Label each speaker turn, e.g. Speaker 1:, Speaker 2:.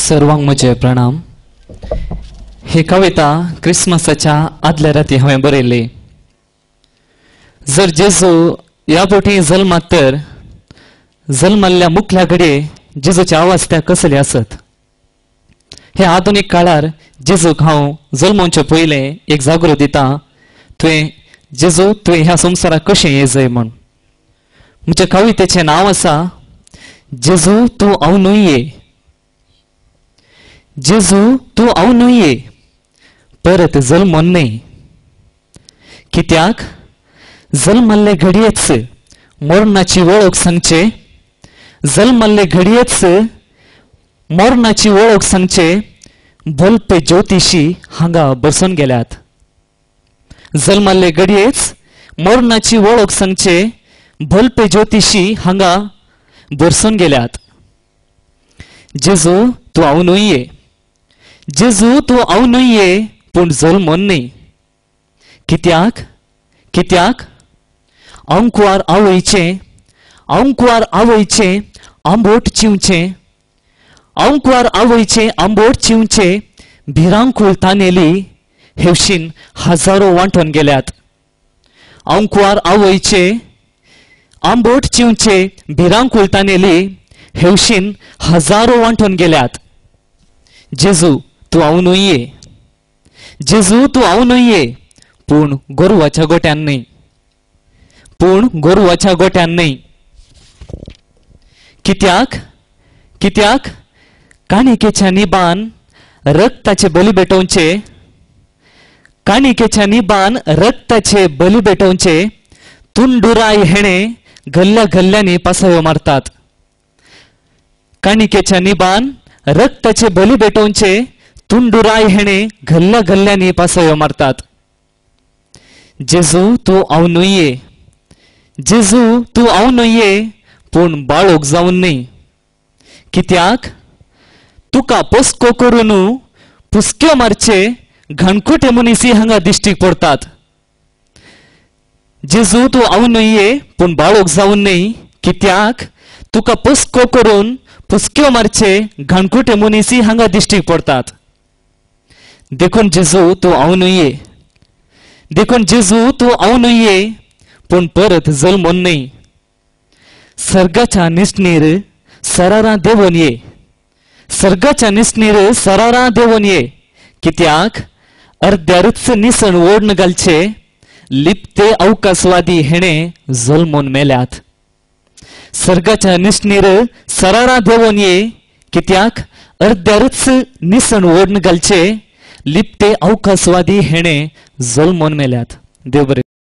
Speaker 1: सर्वांक म्हजे प्रणाम. ही कविता क्रिसमसाच्या आदल्या राती हांवें बरयल्ली. जर जेजू ह्या बोटी जल्मात तर जल्मल्ल्या मुखल्या घडये जेजूची अवस्था कसली आसत. हे आधुनीक काळार जेजूक हांव जल्मोवचे पयलें एक जागृत दिता, तुवें जेजू तुवें ह्या संवसाराक कशें येजय म्हूण. म्हज्या कवितेचें नांव आसा जेजू तूं हांव न्हय ये. जेजू तूं हांव न्हय ये, परत जल्मोन न्हय. कित्याक जल्मल्ले घडयेच मरणाची वळख सांगचे, जल्मल्ले घडयेच मरणाची वळख सांगचे बोलपे ज्योतिशी हांगा बसून गेल्यात. जल्मल्ले घडयेच मरणाची वळख सांगचे बोलपे ज्योतिशी हांगा बरसून गेल्यात. जेजू तूं हांव न्हय ये, जेजू तूं हांव न्हय ये, पूण जल्मोन न्हय. कित्याक कित्याक आंकवार आवयचें, आंकवार आवयचें आंबोट चिंवचें, आंकवार आवयचें आंबोट चिंवचें भिरांकूळ तानेली हेवशीन हजारो वांटून गेल्यात. आंकवार आवयचें आंबोट चिंवचे भिरांकूळ तानेली हेवशीन हजारो वांटून गेल्यात. जेजू तूं हांव न्हय ये, जेजू तूं हांव न्हय ये, पूण गोरवाच्या गोट्यान न्हय, पूण गोरवाच्या गोट्यान न्हय. कित्याक कित्याक काणिकेच्या निबान रक्ताचे बली भेटोवचे, काणिकेच्या निबान रक्ताचे बली भेटोवचे तुंडुराय हेणे गल्ल्या गल्ल्यांनी पासयो मारतात. काणिकेच्या निबान रक्ताचे बली भेटोवचे तुंडुराय हेणे गल्ल्या गल्ल्यांनी पासयो मारतात. जेजू तूं हांव न्हय ये, जेजू तूं हांव न्हय ये, पूण बाळोक जावन न्हय. कित्याक तुका पोसको करून पुसक्यो मारचे घणकुटे मनीसी हांगा दिश्टीक पडतात. जेजू तूं हांव न्हय ये, पूण बाळोक जावन न्हय. कित्याक तुका पोसको करून पुसक्यो मारचे घणकुटे मनीसी हांगा दिश्टीक पडतात. देखून जेजू तूं हांव न्हय ये, देखून जेजू तूं हांव न्हय ये, पूण परत जल्मोन न्हय. सर्गाच्या निसणीर सरारां देंवोन ये, सर्गाच्या निसणीर सरारां देंवोन ये. कित्याक अर्द्यारूच निसण ओडून घालचे लिपते अवकाशवादी हेणे जल्मोन मेल्यात. सर्गाच्या निसणीर सरारां देंवोन ये, कित्याक अर्द्यारूच निसण ओडून घालचे लिपते अवकाशवादी हेणे जल्मोन मेल्यात. देव बरें.